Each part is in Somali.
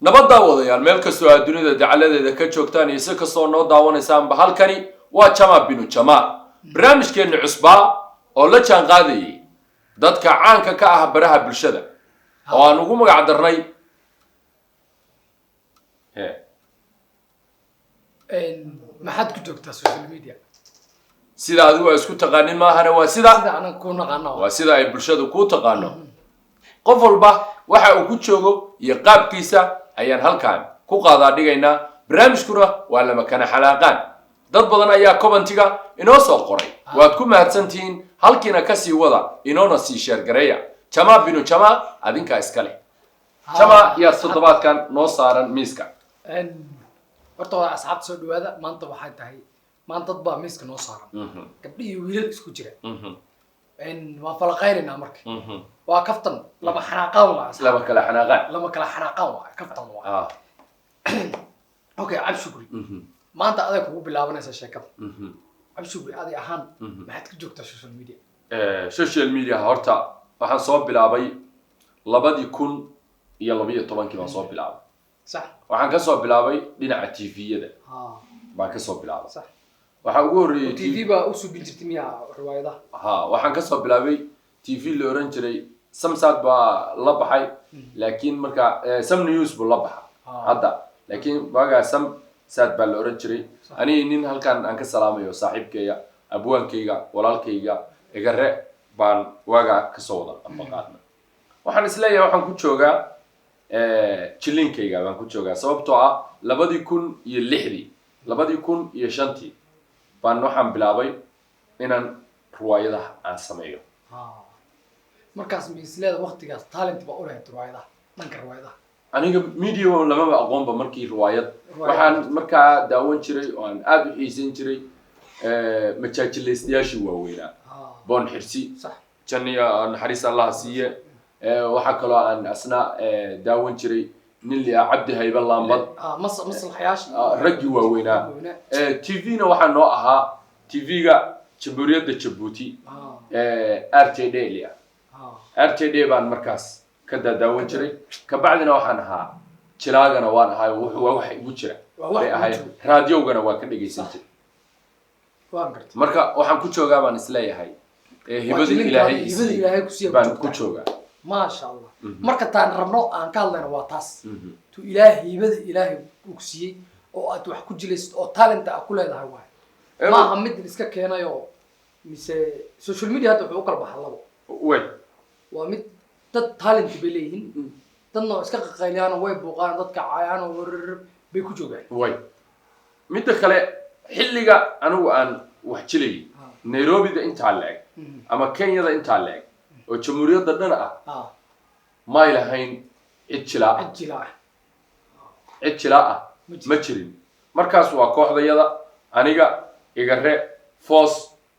Nabad daawadayaal, meel kastoo aad dunida dacaladeeda ka joogtaan iyo si kastoo noo daawanaysaanba, halkani waa Jama Binu Jama, barnaamijkeenni cusbaa oo la jaan qaadayay dadka caanka ka ah baraha bulshada oo aan ugu magac darnay. Maxaad ku joogtaa social media? Sida adigu aa isku taqaanin maahane, waa sida sida anan ku naqaano. Waa sida ay bulshadu kuu taqaano. Qof walba waxa uu ku joogo iyo qaabkiisa ayaan halkan ku qaadaa dhigaynaa. Barnaamijkuna waa Lama Kana Xanaaqaan. Dad badan ayaa commentiga inoo soo qoray, waad ku mahadsantihiin. Halkiina kasii wada, inoona sii share gareeya. Jama Binu Jama, adinkaa iska leh. Jama, yaa toddobaadkan noo saaran miiska? Horta waa asxaabta, soo dhawaada. Maanta waxay tahay, maanta dad baa miiska noo saaran, gabdhi iyo wiilal isku jira. Waan falaqaynaynaa marka. Waa kaftan lama xanaaqaan waa asxaab. Lama kala xanaaqaan. Lama kala xanaaqaan waa kaftan waa. Okay, Cabshukri, maanta aday kugu bilaabanaysa sheekada. Cabshukri, aday ahaan maxaad ka joogtaa social media? Social media horta waxaan soo bilaabay 2012-kii baan soo bilaabay. Waxaan kasoo bilaabay dhinaca TV-yada baan kasoo bilaabay. Waxaa ugu horreeyey TV baa u subin jirtay miyaa riwaayadaha? Ha, waxaan kasoo bilaabay TV la oran jiray Samsat baa la baxay, laakiin marka Sam News buu la baxa hadda, laakiin waagaa Samsat baa la oran jiray. Anigi nin halkan aan ka salaamayo, saaxiibkayga, abwaankayga, walaalkayga Igare, baan waagaa kasoo wada ambaqaadna. Waxaan isleeyahay waxaan ku joogaa jilinkayga baan ku joogaa, sababtoo ah 2006-dii, 2005-tii baan waxaan bilaabay inaan riwaayadaha aan sameeyo. Markaas miisleeda waqtigaas talent baa u lahayd riwaayadaha, dhanka riwaayadaha? Aniga media lamaba aqoonba markii riwaayad. Riwaayad. Waxaan markaa daawan jiray oo aan aada u xiisan jiray majaajilaystayaashii waaweynaa, Boon Xirsi, janiya naxariis Allaha siiye. Waxaa kaloo aan asna daawan jiray nin liaa Cabdi Haybe Laambad. Maslaxyaashii. Raggii waaweynaa. Waaweynaa. TV-na waxaa noo ahaa TV-ga Jamhuuriyadda Jabuuti, RTD lia. RTD baan markaas ka daadaawan jiray. Kabacdina waxaan ahaa jilaagana waan ahay. Wuxuu waa wax igu jira Waa wax bay kugu ahayd. jira. Raadiyowgana waan ka dhegaysan jiray. Waan gartay. Marka waxaan ku joogaa baan isleeyahay hibada jilinkaada, Ilaahay hibada isiiyey Ilaahay ku siiya ku baan ku joogtaa. joogaa. Maasha Allah. Marka taan rabno aan ka hadlayno waa taas tu Ilaahay, hibada Ilaahay uu ku siiyey oo aad wax ku jilaysid oo talenta aad ku leedahay waay. Maaha mid la iska keenayo mise social media. Hadda wuxuu u kala baxaa labo. Way. Waa mid dad talent bay leeyihiin, dadna oo iska qaqayliyaan oo way buuqaan, dadka caayaan oo warar bay ku joogaan. Way, midda kale, xilliga anigu aan wax jilayay, Nairobida intaa la-eg ama Kenyada intaa la-eg oo jamhuuriyadda dhan ah may lahayn cid jilaa ah. Cid jilaa ah. Cid jilaa ah Ma jirin. Ma jirin markaas. Waa kooxdayada, aniga, Igare, Foos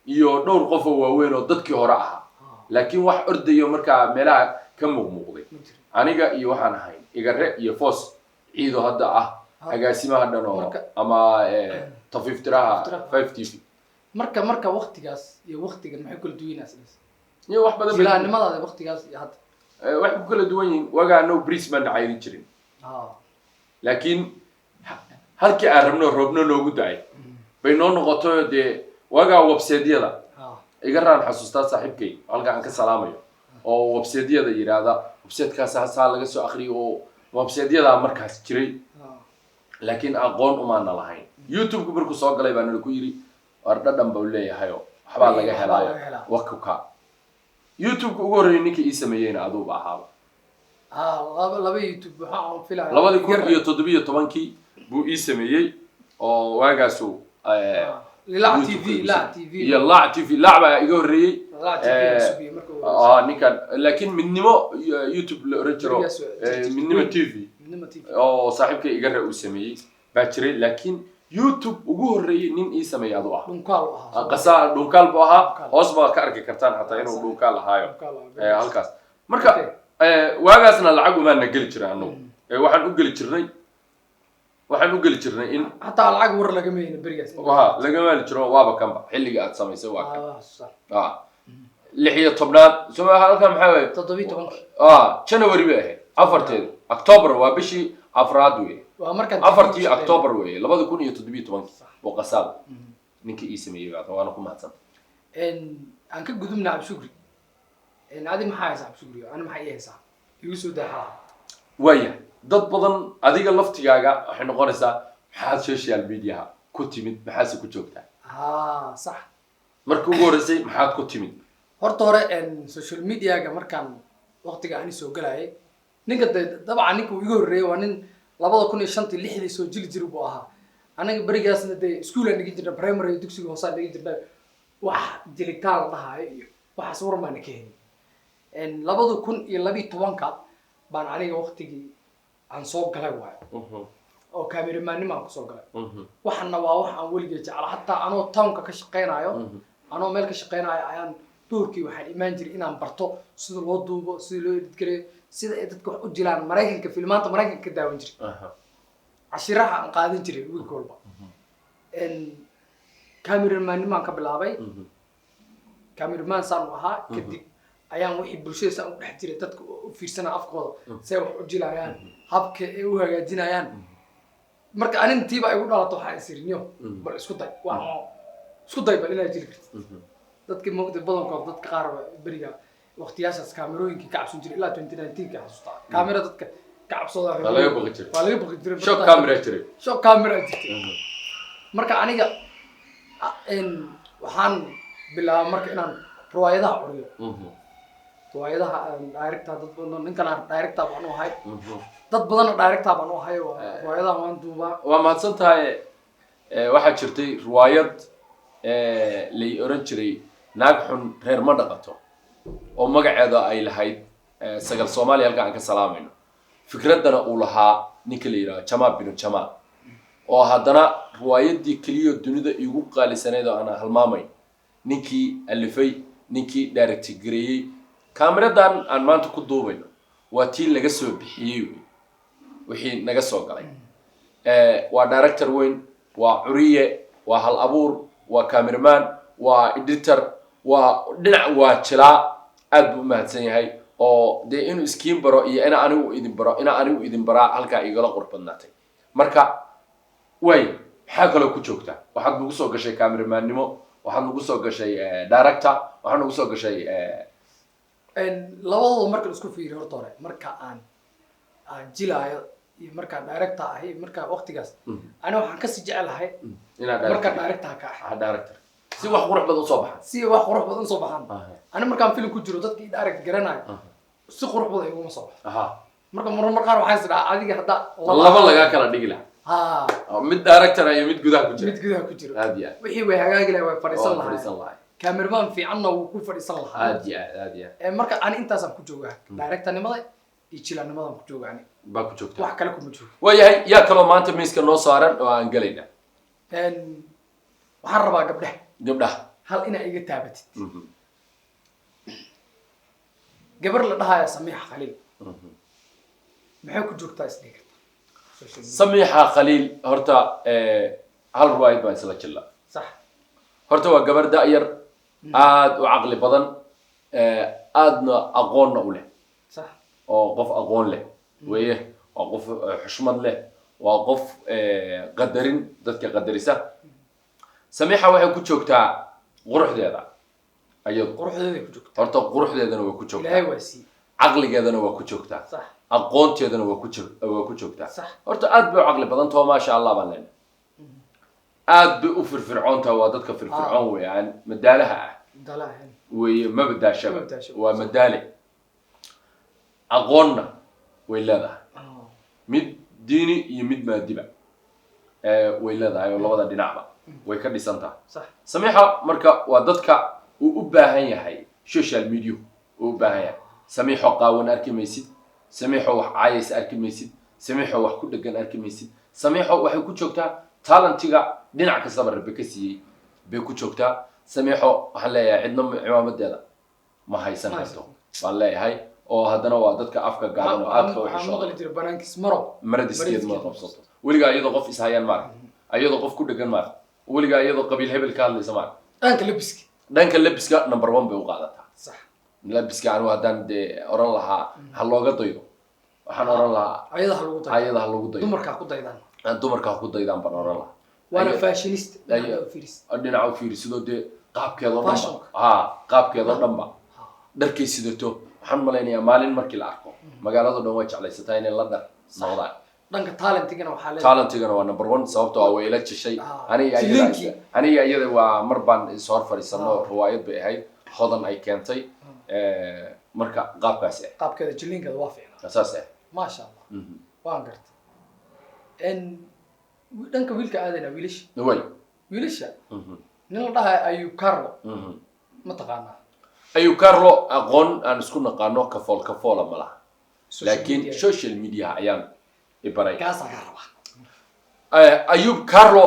iyo dhowr qof oo waaweyn oo dadkii hore ahaa, laakiin wax ordayo markaa meelaha ka muuqmuuqday Ma jirin. Aniga iyo waxaan ahayn Igare iyo Foos Ciido, hadda ah agaasimaha dhan oo ama tafiiftiraha Tafiiftiraha. 5 TV. Marka waqtigaas iyo waqtigan maxay kala duwan yihiin? Iyo wax badan Jilaanimadaada waqtigaas iyo hadda. Waxay ku kala duwan yihiin, wagaa no bris baan dhacaydin jirin, laakiin halkii aan rabno roobno noogu da-ay bay noo noqoto. Dee wagaa website-yada iga raan xasuustaa, saaxiibkay halka aan ka salaamayo, oo website-yada yidhaahda websitekaas hasaa laga soo akriyo, oo website-yadaa markaas jiray, laakiin aqoon umaana lahayn. YouTube-ku markuu soo galay baa nala ku yidhi, war dhadhan bau leeyahayo, waxbaa laga Waxbaa helaayo. laga helaa. Wakuka YouTube-ka ugu horreeyay ninka ii sameeyeyna aduuba ahaaba. Laba laba YouTube waxaa aan filaya 2017-kii buu ii sameeyey oo waagaasu Laac YouTube TV. igu Laac sameeyey. TV. Iyo Laac TV. Laac baa iga horreeyey. Laac TV aan sugiyey marka ugu horreysay. Ninkan laakiin Midnimo YouTube la oran jiro. Berigaas Midnimo TV. Midnimo TV. Oo saaxiibkay Igare uu sameeyey baa jiray, laakiin YouTube ugu horreeyey nin ii sameeyey aduu ah. Dhunkaal u ahaa. Qasaa dhunkaal buu ahaa. Dhunkaal. Hoos baad ka arki kartaan xataa inuu dhunkaal ahaayo. Dhunkaal ahaa. Halkaas marka waagaasna lacag umaana geli jiray annagu. Waxaan u geli jirnay in Xataa lacag war lagama helin berigaas. Waha laga maali jiro waaba kanba xilliga aad samaysay waa kan. Sax. 16aad soo halkan maxaa waye? 17-kii. January bay ahayd afarteeda, October waa bishii Afraad weeye. Waa markaan 4-tii October weeye, 2017-kii, Boqasaal ninkii ii sameeyey baa, waana ku mahadsanta. Aan ka gudubna, Cabdishukri. Adi maxaa haysaa, Cabdishukri? Ani maxaa ii haysaa? Igu soo daaxaa. Waaya, dad badan, adiga laftigaaga waxay noqonaysaa, maxaad social mediaha ku timid, maxaase ku joogtaa? Ha, sax. Markii ugu horreysay maxaad ku timid? Horta hore social mediaga markaan waqtiga ani soo galayay, ninka de dabcan ninka uu iga horreeyay waa nin 2005-ii, 6-dii soo jili jiri buu ahaa. Aniga berigaasna dee iskuulaan dhigin jirnay, primary, dugsiga hoosaan dhigin jirnay. Wax jilitaan la dhahaayo iyo waxaas war maana ka helin. 2012-ka baan aniga waqtigii aan soo galay waayo oo cameraman-nimo aan kusoo galay. Waxana waa wax aan weligay jecla. Hataa anoo townka ka shaqeynayo, anoo meel ka shaqeynayo, ayaan duurkii waxaan imaan jiray inaan barto sida loo duubo, sida loo edit gareeyo, sida ay dadka wax u jilaan. Maraykanka, filmaanta Maraykanka ka daawan jiray, cashiraha aan qaadan jiray wiilka walba. Cameraman-nimaan ka bilaabay, cameraman saan u ahaa. Kadib ayaan wixii bulshada saan u dhex jiray, dadka u fiirsana afkooda, say wax u jilayaan, habka ay u hagaajinayaan. Marka anintiiba igu dhalato, waxaan isiriniyo, bal isku day, waxaan isku day bal inaad jili kartid. Dadkii moogta badankood, dadka qaar beriga waqtiyaashaas kaamerooyinkii ka cabsan jiray. Ilaa 2019 ka xasuustaa kaamera dadka ka cabsooda. Waa laga baqi jiray. Waa laga baqi jiray. Shock camera jiray. Shock camera jirtay. Marka aniga waxaan bilaabay marka inaan riwaayadaha curiyo, riwaayadaha director. Dad badan, ninkan aan director baan u ahay, dad badanna director baan u ahay. Riwaayadaha waan duubaa. Waa mahadsan tahay. Waxaa jirtay riwaayad lay oran jiray "Naag Xun Reer Ma Dhaqato", oo magaceeda ay lahayd Sagal Soomaaliya, halka aan ka salaamayno. Fikraddana uu lahaa ninka la yidhaho Jamaa binu Jamaa, oo haddana riwaayaddii keliya dunida iigu qaalisanayd oo aan halmaamayn, ninkii alifay, ninkii direct gareeyey, kaamiradan aan maanta ku duubayno waa tii laga soo bixiyey wey wixii naga soo galay. Waa director weyn, waa curiye, waa hal abuur, waa cameraman, waa editor, waa dhinac, waa jilaa. Aad buu u mahadsan yahay. Oo dee inuu iskiin baro iyo ina anigu idin baro, ina anigu idin baraa halkaa igala qurux badnaatay. Marka waay, maxaa kaloo ku joogtaa? Waxaad nagu soo gashay cameramannimo, waxaad nagu soo gashay director, waxaad nagu soo gashay Labadooda marka la isku fiiriyo, horta hore marka aan jilaayo iyo markaan director ahay, marka waqtigaas ani waxaan kasii jecelahay inaad markaan director ka ahay. Ah, director, si wax qurux badan usoo baxa. Si wax qurux badan usoo baxaan. Ani markaan film ku jiro, dadka i direct garanayo si qurux badan iguma soo baxo. Marka marmar qaar waxaan is dhahaa, adiga hadda laba lagaa kala dhigi lahaa. Ha. Oo mid director iyo mid gudaha ku jira. Mid gudaha ku jiro. Aad iyo aad. Wixii way hagaagi lahay, way fadhiisan waa lahay. Fadhiisan lahay. Cameraman fiicanna wuu ku fadhiisan lahaa. Aad iyo aad, aad iyo aad. Marka ani intaasaan ku joogaa, directornimada iyo jilaanimadan ku jooga ani. Baa ku joogtaa. Wax kale kuma joogo. Waayahay, yaa kaloo maanta miiska noo saaran oo aan gelaynaa? Waxaan rabaa gabdhaha. Gabdhaha. Hal inaa iga taabatid. Gabar la dhahaya Samiixa Khaliil, maxay ku joogtaa isdhihi kartaa social media? Samiixa Khaliil horta hal riwaayad baan isla jilla. Horta waa gabar da'yar, aad u caqli badan, aadna aqoonna u leh. Oo qof aqoon leh weeye, waa qof xushmad leh, waa qof qadarin dadka qadarisa. Samiixa waxay ku joogtaa quruxdeeda ayadu. Quruxdeeday ku joogtaa. Horta quruxdeedana waa ku joogtaa. Ilaahay waa siiyey. Caqligeedana waa ku joogtaa. Aqoonteedana waa ku joogtaa. Horta aad bay u caqli badan taho, maasha Allah baan leenahay. Aad bay u firfircoon tahay, waa dadka firfircoon wey, aan madaalaha ah dalahan weeye, maba daashaba. Maba daashaba. Waa madaale. Aqoonna way leedahay, mid diini iyo mid maadiba way leedahay, oo labada dhinacba way ka dhisan tahay. Samiixa marka waa dadka uu u baahan yahay social media uu u baahan yahay. Samiixo qaawan arki maysid, Samiixo wax caayaysa arki maysid, Samiixo wax ku dhegan arki maysid. Samiixo waxay ku joogtaa talentiga dhinac kastaba Rabbi ka siiyey bay ku joogtaa. Samiixo waxaan leeyahay cidna cimaamadeeda ma haysan Ma karto haysan. baan leeyahay. Oo haddana waa dadka afka gaaban oo aadka u Waxaan xishooda. maqli jiray banaankiis maro Maradiskeed ma maradiskeed. qabsato. Weligaa iyadoo qof ishayaan maarag, iyadoo qof ku dhegan maarag, weligaa iyadoo qabiil hebel ka hadlaysa maarag. Dhanka labiska. Dhanka labiska number one bay u qaadataa. Labiska anigu haddaan dee oran lahaa ha looga daydo, Waxaan oran lahaa Ayada ha lagu dayo. Ayada ha lagu dayo. Dumarkaa ku daydaan. Dumarka ha ku daydaan baan oran lahaa. Waana fashionista. Fiiris. Dhinaca u fiirisidoo dee qaabkeedoo dhanba. Fashionka. Ha, qaabkeedoo dhanba, dharkay sidato, waxaan malaynayaa maalin markii la arko magaalado dhan way jeclaysataa inay la dhar noqdaan. Dhanka talentigana waxaa leedahay? Talentigana waa number one, sababtoo ah way ila jeshay. Aniga iyada. Jilinkii. Aniga iyada waa mar baan is hor fadhiisano, riwaayad bay ahayd Hodan ay keentay. Marka qaabkaasi ah. Qaabkeeda, jilinkeeda waa fiicnaa. Saas ah. Maasha Allah. Waan gartay. Dhanka wiilka aadayna, wiilasha. Way. Wiilasha, nin la dhahayo Ayub Carlo, ma taqaanaa? Ayuu Carlo aqoon aan isku naqaano kafool kafoola ma laha. Social laakiin media. Social media ayaan i baray. Kaasaa kaa rabaa. Ayub Carlo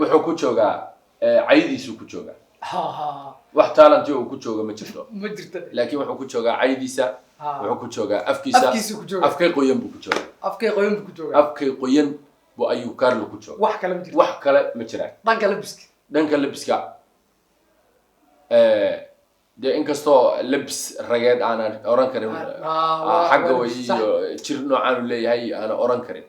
wuxuu ku joogaa caydiisuu ku joogaa. Ha ha. Wax talenti uu ku jooga ma jirto. Ma jirta. Laakiin wuxuu ku joogaa caydiisa. Wuxuu ku joogaa afkiisa. Afkiisuu ku joogaa. Afkay qoyan buu ku joogaa. Afkay qoyan buu ku joogaa. Afkay qoyan buu Ayub Carlo ku joogaa. Wax kale ma jirto. Wax kale ma jiraan. Dhanka labiska? Dhanka labiska, dee inkastoo labis rageed aanan oran karin, xagga waa way sax. iyo jir noocaanu leeyahay aanan oran karin,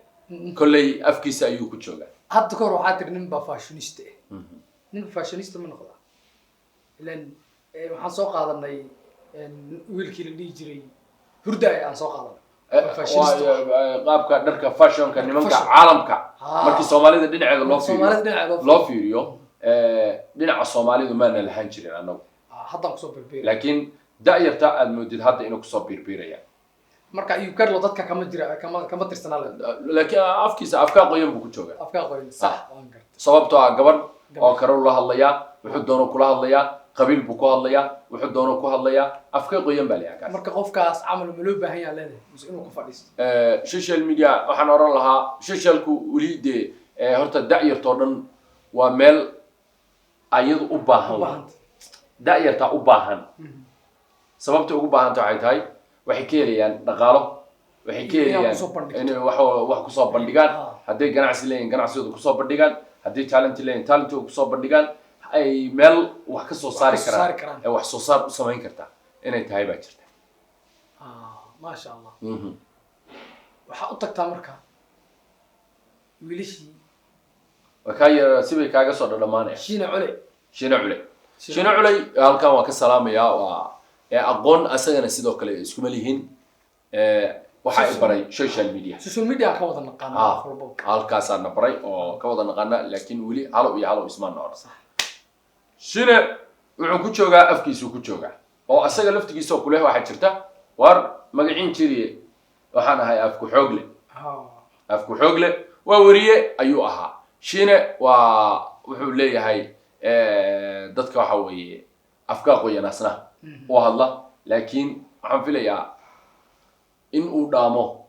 kolley afkiisa ayuu ku joogaa. Hadda kahor waxaa tiri nin baa fashionista ah. Ninka fashionista ma noqdaa? Ilan waxaan soo qaadanay wiilkii la dhihi jiray Hurdaay aan soo qaadanay. Waa fashionista. Qaabka dharka fashionka nimanka Fashion. caalamka, markii Soomaalida dhinaceeda loo fiiriyo, Soomaalida dhinaceeda loo loo fiiriyo, dhinaca Soomaalidu maana lahaan jirin annagu. Haddaan kusoo biirbiiray. Laakiin da'yarta aad moodid hadda inuu kusoo biirbiiraya. Marka Ayub Carlo dadka kama jira, kama tirsanaa le. Laakiin afkiisa, afkaa qoyan buu ku joogaa. Afkaa qoyan, sax, waan gartay. Sababtoo ah gabadh oo kale ula hadlayaa, wuxuu doono kula hadlayaa, qabiil buu ku hadlayaa, wuxuu doono ku hadlayaa, afkay qoyan baa layahaa kaas. Marka qofkaas camal ma loo baahan yaha leedahay mise inuu ku fadhiisto? Social media waxaan oran lahaa, socialku weli dee horta da'yartoo dhan waa meel ayadu u baahan. U baahanta. Da'yartaa u baahan. Sababta ugu baahanta waxay tahay waxay ka helayaan dhaqaalo, waxay ka Inay helayaan kusoo bandhigto. Inay wax kusoo bandhigaan. Hadday ganacsi leeyihin, ganacsigooda kusoo bandhigaan. Hadday talent leeyihin, talentooda kusoo bandhigaan. Ay meel wax ka soo saari Ka soo karaan. Saari karaan. Ee wax soo saar u samayn kartaa inay tahay baa jirta. Maasha Allah. Waxaa u tagtaa marka wiilashii. Waa kaa yar sibay kaaga soo dhadhamaanaya. Shiina Cole. Shiina Culey, Shiina Culey halkan waan ka salaamayaa. Waa aqoon asagana sidoo kale iskuma lihin. Waxaa i baray social media. Social media aan ka wada naqaana qof walbaba. Halkaasaa na baray oo ka wada naqaana, laakiin weli halow iyo halow ismaan oran. Shine wuxuu ku joogaa afkiisuu ku joogaa, oo asaga laftigiisa oo kuleh waxaa jirta waar magaciin jiriye, waxaan ahay afku xoog leh. Afku xoog leh waa weriye ayuu ahaa Shine. Waa wuxuu leeyahay dadka waxa weeye afkaa qoyan asna u hadla, laakiin waxaan filayaa in uu dhaamo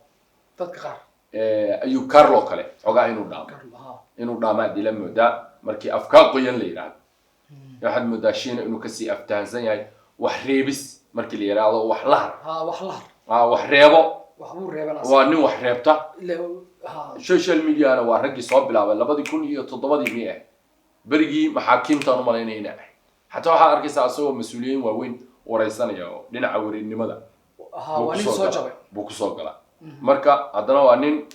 dadka qaar. Ayuu Carlo kale xogaa inuu dhaamo. Carlo, ha. Inuu dhaamaa dila moodaa. Markii afkaa qoyan la yidhaahdo, waxaad moodaa Shiina inuu kasii aftahansan yahay. Wax reebis markii la yidhaahdo, wax lahar. Ha, wax lahar. Wax reebo. Wax buu reeban. Waa nin wax reebta. Ile ha. Social mediana waa raggii soo bilaabay 2007-dii mi ah, berigii maxaakiimtaan umalaynaya inay ahayd. Xataa waxaad arkaysaa asagoo mas-uuliyiin waaweyn wareysanaya oo dhinaca wareernimada Ha, buu waa nin kusoo soo galaa. jabay. Buu kusoo galaa. Marka haddana waa nin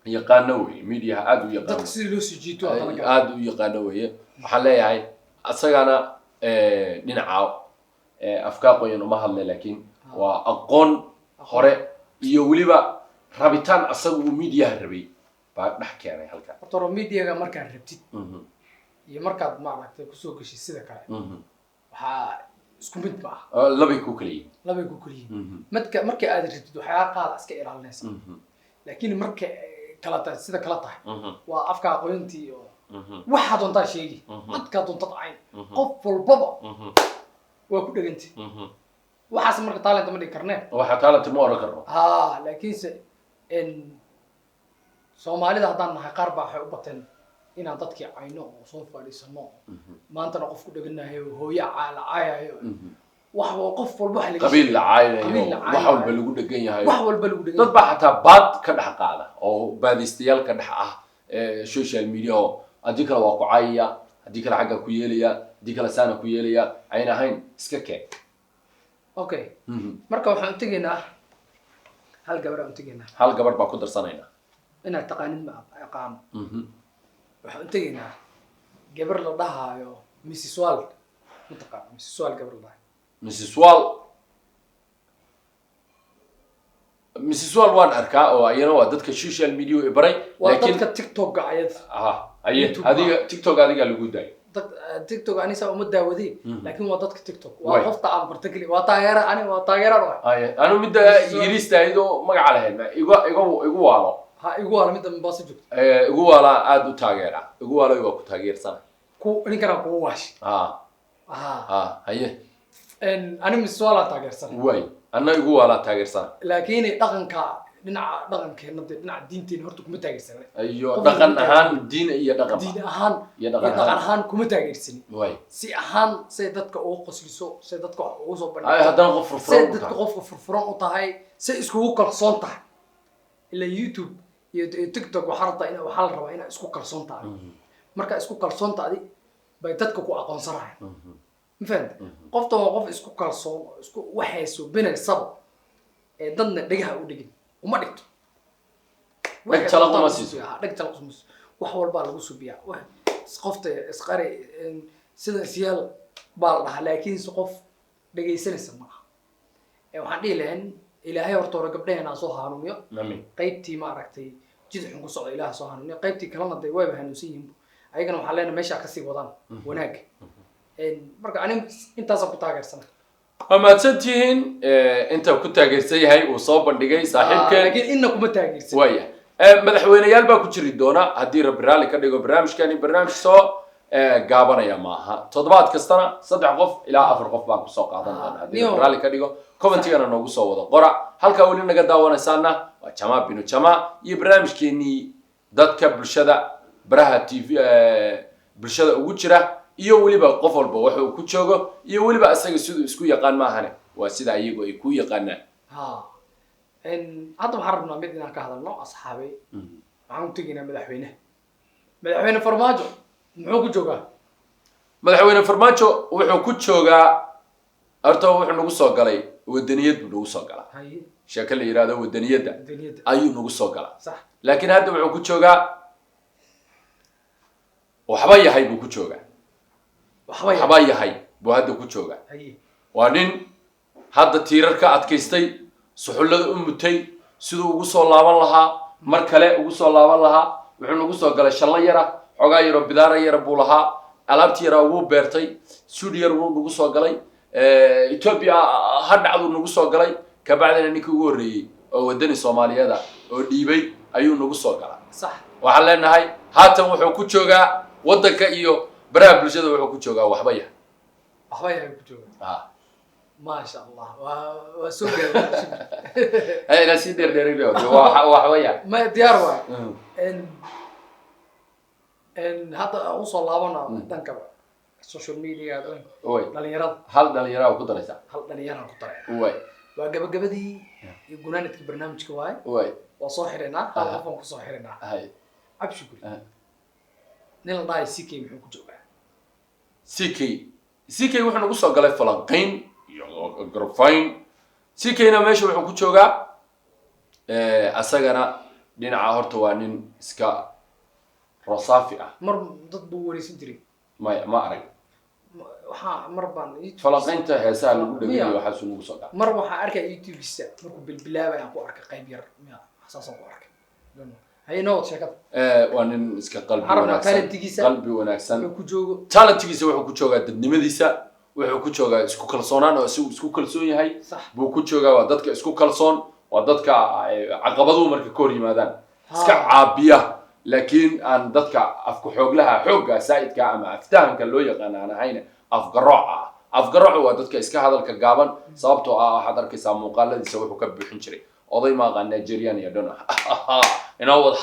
yaqaano weye, mediaha aada u yaqaano. Dadka sidii loo sii jiito haddana gala. Aada u yaqaano weeye. Waxaan leeyahay asagana dhinaca afkaa qoyan uma hadle, laakiin waa aqoon hore iyo weliba rabitaan asaga uu mediaha rabay baa dhex keenay halkan. Horta hore mediaga markaad rabtid iyo markaad maaragtay kusoo geshid sida kale, waxaa isku mid ma ah. Labay ku kala yihiin. Labay ku kala yihiin. Madka marka aad rabtid waxyaaba qaar iska ilaalinaysa, laakiin marka kala tahay, sida kala tahay, waa afkaa qoyantii oo waxaa doontaa sheegi, dadkaa doontad cayn, qof walbaba waa ku dhegantay. Waxaas marka talent ma dhigi karnee. Waxaa talent ma oran karno. Ha, laakiinse Soomaalida haddaan nahay, qaar baa waxay u bateen inaan dadkii cayno oo soo fadhiisano oo maantana qof ku dheganahay oo hooyo la caayayo, wax qof walba wax laga qabiil la Qabiil caayayo, la wax caayayo. walba lagu dhegan yahay. Wax walba lagu dhegan. Dad baa xataa baad ka dhex qaada oo baadaystayaal ka dhex ah social media, oo haddii kale waa ku caayaya, haddii kale xagga ku yeelaya, haddii kale saana ku yeelaya, ayna ahayn iska keen. Okay, marka waxaan u tegaynaa Hal gabar aan u tegaynaa. Hal gabar baa ku darsanaynaa. Inaad taqaanid ma aqaano. Waxaan u tegaynaa gabar la dhahaayo Mrs World. Ma taqaano Mrs World gabar la dhahayo? Mrs Wall, Mrs Wall waan arkaa oo iyana waa dadka social media i baray. Waa laakiin dadka TikTok-ga ayada. Ha, aye. YouTube. Adiga TikTok adiga lagu daayo. Dad TikTok anisa uma daawadey, laakiin waa dadka TikTok waa Way. qofta aan barta keli, waa taageera, ani waa taageeraan waay. Aye, anu midda yiriista ayadoo magaca lahayd ma igu waalo. Ha, igu waala midda Mombasa joogto. Igu waalaa aada u taageera, igu waalo waa ku taageersana. Ku ninkana kugu waashi. Ha. Ha. Ha, haye. Ani Mrs World aan taageersana. Waay, anna igu waalaa taageersana. Laakiin dhaqanka, dhinaca dhaqankeena dee, dhinaca diinteena horta kuma taageersana. Iyo Qofka dhaqan kuma ahaan, diin iyo dhaqan. Diin ahaan iyo iyo dhaqan dhaqan ahaan. ahaan kuma taageersani. Waay. Si ahaan say dadka ugu qosliso, say dadka wax ugu soo Ay, bandhigto, haddana qof say furfuran u dadka tahay. Qofka furfuran u tahay, say iskugu kalsoon tahay. Ila YouTube iyo TikTok waxaa rabtaa ina, waxaa la rabaa inaad isku kalsoon tahay. Markaa isku kalsoon tahay bay dadka ku aqoonsanayaan, ma fahamta? Qofta waa qof isku kalsoon oo isku waxay subinaysaba ee dadna dhegaha u dhigin uma dhigto. Dheg jalaq uma siiso. Dheg jalaq uma siiso. Wax walbaa lagu subiyaa. Qofta isqari sida isyaal baa la dhahaa, laakiin se qof dhegaysanaysa ma aha. Waxaan dhihi lahayn Ilaahay horta hore gabdhaheena soo hanuuniyo. Amiin. Qaybtii maaragtay jid xun ku socda Ilaah soo hanuuniyo, qaybtii kalena dee wayba hanuunsan yihiin. Ayagana waxaan leenahay meeshaa kasii wadaan wanaag. Marka ani intaasaan ku taageersana. Waa mahadsantihiin. Inta ku taageersan yahay uu soo bandhigay saaxiibkeen. Laakiin inna kuma taageersan. Waaya, madaxweyneyaal baa ku jiri doona haddii Rabbi raalli ka dhigo. Barnaamijkani barnaamij soo gaabanaya maaha. Toddobaad kastana 3 qof ilaa 4 qof baan kusoo qaadan doona haddii Niyo. Rabbi raalli ka dhigo. Commentigana noogu soo wada qora. Halkaa weli naga daawanaysaana waa Jamaa Binu Jamaa iyo barnaamijkeenii dadka bulshada baraha TV bulshada ugu jira, iyo weliba qof walba waxa uu ku joogo, iyo weliba isaga siduu isku yaqaan maahane waa sida iyagu ay ku yaqaanaan. Ha, hadda waxaan rabnaa mid inaan ka hadalno, asxaabay. Waxaan u tegaynaa madaxweyne Farmaajo. Muxuu ku joogaa? Madaxweyne Farmaajo wuxuu ku joogaa, horta wuxuu nagu soo galay wadaniyad buu nagu soo galaa. Sheeko la yidhahdo wadaniyadda wadaniyadda ayuu nagu soo galaa. Laakiin hadda wuxuu ku joogaa waxba yahay buu ku joogaa. Waxba yahay. Waxba yahay buu hadda ku joogaa. Waa nin hadda tiirar ka adkaystay, suxullada u mutay siduu ugu soo laaban lahaa, mar kale ugu soo laaban lahaa. Wuxuu nagu soo galay shallo yara, xoogaa yaroo bidaara yara buu lahaa, alaabtii yaraa wuu beertay, suud yar wuu nagu soo galay, Ethiopia ha dhacduu nagu soo galay. Kabacdina ninkii ugu horreeyey oo wadani Soomaaliyeeda oo dhiibay ayuu nagu soo galaa. Waxaan leenahay haatan wuxuu ku joogaa waddanka iyo baraha bulshada, wuxuu ku joogaa waxba yahay. Waxba yahay ku joogaa. Ah. Maasha Allah, waa soo gaaray. Hay, inaa sii dheerdheerin, waa waxba yahay. Ma diyaar waay. Hadda aan usoo laabana dhanka social media, Way. dhalinyarada. Hal dhalinyaraa ku daraysaa? Hal dhalinyaraan ku daray. Way. Waa gabagabadii iyo gunaanadkii barnaamijka waaye. Way. Waa soo xirinaa, hal qofaan kusoo xirinaa. Hay. Cabshuguri, nin la dhahay CK muxuu ku joogaa? CK, CK wuxuu nagu soo galay falanqayn iyo garfayn. CK-na meesha wuxuu ku joogaa, asagana dhinaca horta waa nin iska rosaafi ah. Mar dad buu wareysan jiray. Maya, ma arag. Waxaa mar baan YouTube Falanqaynta heesaha lagu Miya? dhageeyo waxaasuu nagu soo galay. Mar waxaa arkaya YouTubekiisa markuu bilbilaabay aan ku arkay qayb yar, miya saasaan ku arkay. Don't know. Haye, noo wad sheekada. Waa nin iska qalbi Waxaan rabnaa wanaagsan. talentigiisa. Qalbi wanaagsan. Wuxuu ku joogo. Talentigiisa wuxuu ku joogaa dadnimadiisa, wuxuu ku joogaa isku kalsoonaan oo isagu isku kalsoon yahay buu ku joogaa. Waa dadka isku kalsoon, waa dadka caqabaduhu marka ka hor yimaadaan iska caabiya, laakiin aan dadka afku xooglaha xoogga saa'idka ama aftahanka loo yaqaan aan ahayn, afgarooca ah. Afgaroocu waa dadka iska hadalka gaaban, sababtoo ah waxaad arkaysaa muuqaaladiisa wuxuu ka buuxin jiray oday maaqaan Nigerian iyo dhon inoo wad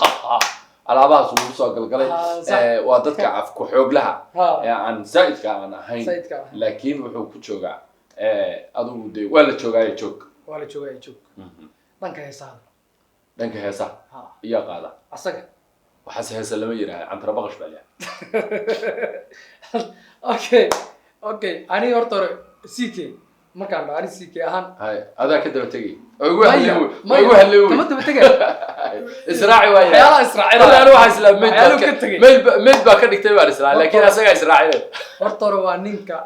alaabahaas ugu soo galgalay. Ha, sax. Waa dadka afku xooglaha ee aan zaa'idka aan ahayn. Zaa'idka ahayn. Laakiin wuxuu ku joogaa adigu dee waa la joogaayo joog. Waa la joogaa joog. Dhanka heesaha. Dhanka heesaha iyaa qaada. Asaga. Waxaase heesa lama yidhaha, cantara baqash baa leeyahay. Okay, aniga horta hore CK Markaan dhaho ani CK ahaan, Hay, adaa ka daba tegay oo igu Maya, hadlay, maya, igu hadlay. Kama daba tegay. Israaci waaya. Waxyaalaha israacinaya. Wallaahi anigu waxaa islaa mayd Waxyaaluhu baad ka tegay. Mayd baa ka dhigtay baan islaa, laakiin asagaa israacinay. Horta hore waa ninka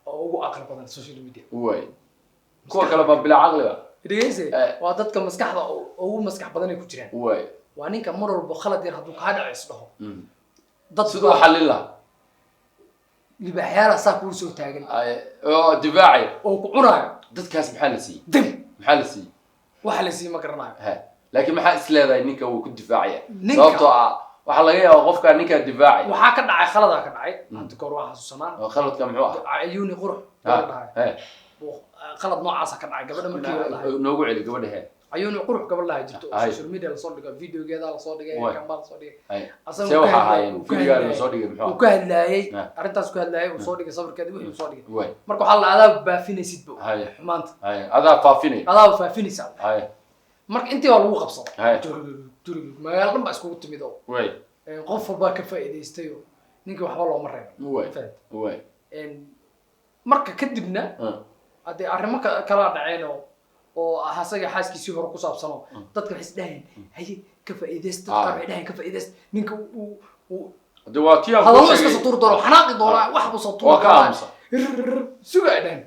oo ugu aqli badan social media. Way, kuwa kale baa bilaa caqliba. Dhegeyse. Eh. Waa dadka maskaxda ugu maskax badan ay ku jiraan. Waa ninka mar walba khalad yar hadduu kaa dhaco is dhaho dad Siduu baa xallin lahaa. Libaaxyaala saa kuu soo taagan Ay, oo difaacay oo ku cunaayo. Dadkaas maxaa la siiyey? Dim. Maxaa la siiyey? Waxa la sii ma garanayo. Ha, laakiin maxaa is leedahay ninka wuu ku difaacaya? Sababtoo ah waxaa laga yaabaa qofkaa ninkaa difaacay. Waxaa ka dhacay, khaladaa ka dhacay hadda kahor, waa xasuusanaa. Oo khaladka muxuu ah? Cayuuni Qurux Ha, gabadha dhahay. Khalad noocaasa ka dhacay gabadha markii la dhahay. Noogu celi gabadha he. Cayuuni Qurux gabadh dhahay jirto oo social media lasoo dhigay, videogeeda lasoo dhigay, kan baa lasoo dhigay. Asaga See uu ka waxaa hadlaayay- ahaayeen uu ka videogaa hadlaayay. lasoo dhigay muxuu Uu ka hadlaayay arrintaas ku hadlaayay, uu soo dhigay sawirkeeda, wixii uu soo dhigay. Marka waxaa la adaa baafinaysidba xumaanta. Adaa faafinay. Adaa faafinaysaa. Marka intii waa lagu qabsaday. Turug, turug, magaalo dhan baa iskugu timid oo qof walbaa ka faa'iidaystay oo ninkii waxba looma reebay. Fahant? Marka kadibna haddee arrimo kalaa dhaceen oo ah asaga xaaskiisii hore ku saabsanoo dadka waxay isdhahayeen haye ka faa'iidaysta. Dadka qaar waxay dhahayeen ka faa'iidaysta ninka uu Hade waa tii aan kuu hadallo iska sheegay. soo tuuri doono, xanaaqi doonaa, wax buu soo tuuri Waa ka doonaa. aamusa. Rrrr, suga ay dhahen.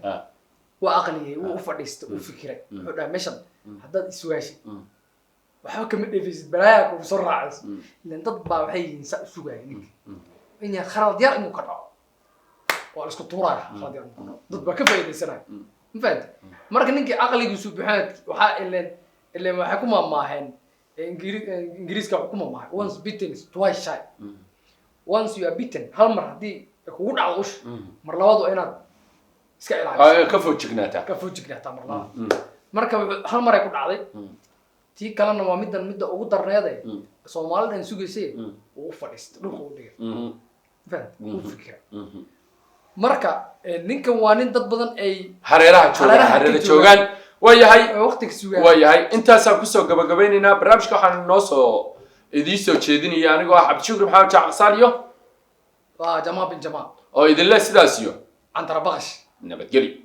Waa aqliyey, wuu u fadhiistay, uu fikiray, wuxuu dhahay meeshan haddaad iswaashid waxba kama dheefaysid, balaayaa kugu soo raacayso. Ilan dad baa waxay yihiin saa u sugaya ninka in yar khalad yar inuu ka dhaco waa la isku tuuraya, khalad yar inuu ka dhaco dad baa ka faa'iidaysanaya, ma fahanti? Marka ninkii caqligiisu buxeen waxaa ilen waxay ku maamaaheen Ingiriiska waxay ku maamaahay, "Once bitten is twice shy." Once you are bitten, hal mar haddii ay kugu dhacdo usha, mar labaad waa inaad iska ilaaliso. Ay, ka foojignaataa. Ka foojignaataa mar labaad. Marka hal mar ay ku dhacday, tii kalena waa middan midda ugu darneede Soomaalidan sugaysay. Uu u fadhiistay, dhulka u dhigay, fahant, uu fikiray. Marka ninkan waa nin dad badan ay hareeraha joogaan. Hareeraha ka hareera joogaan. joogaan, waa yahay. Ay waqtiga sugaan. Waa yahay, intaasaan kusoo gabagabeynaynaa barnaamijka. Waxaan noo soo idiin soo jeedinaya anigoo ah Cabdishukri Maxamed Jaacqasaan iyo Waa Jamaa bin Jamaa oo idinle sidaas iyo Cantara Baqash. Nabadgelyo.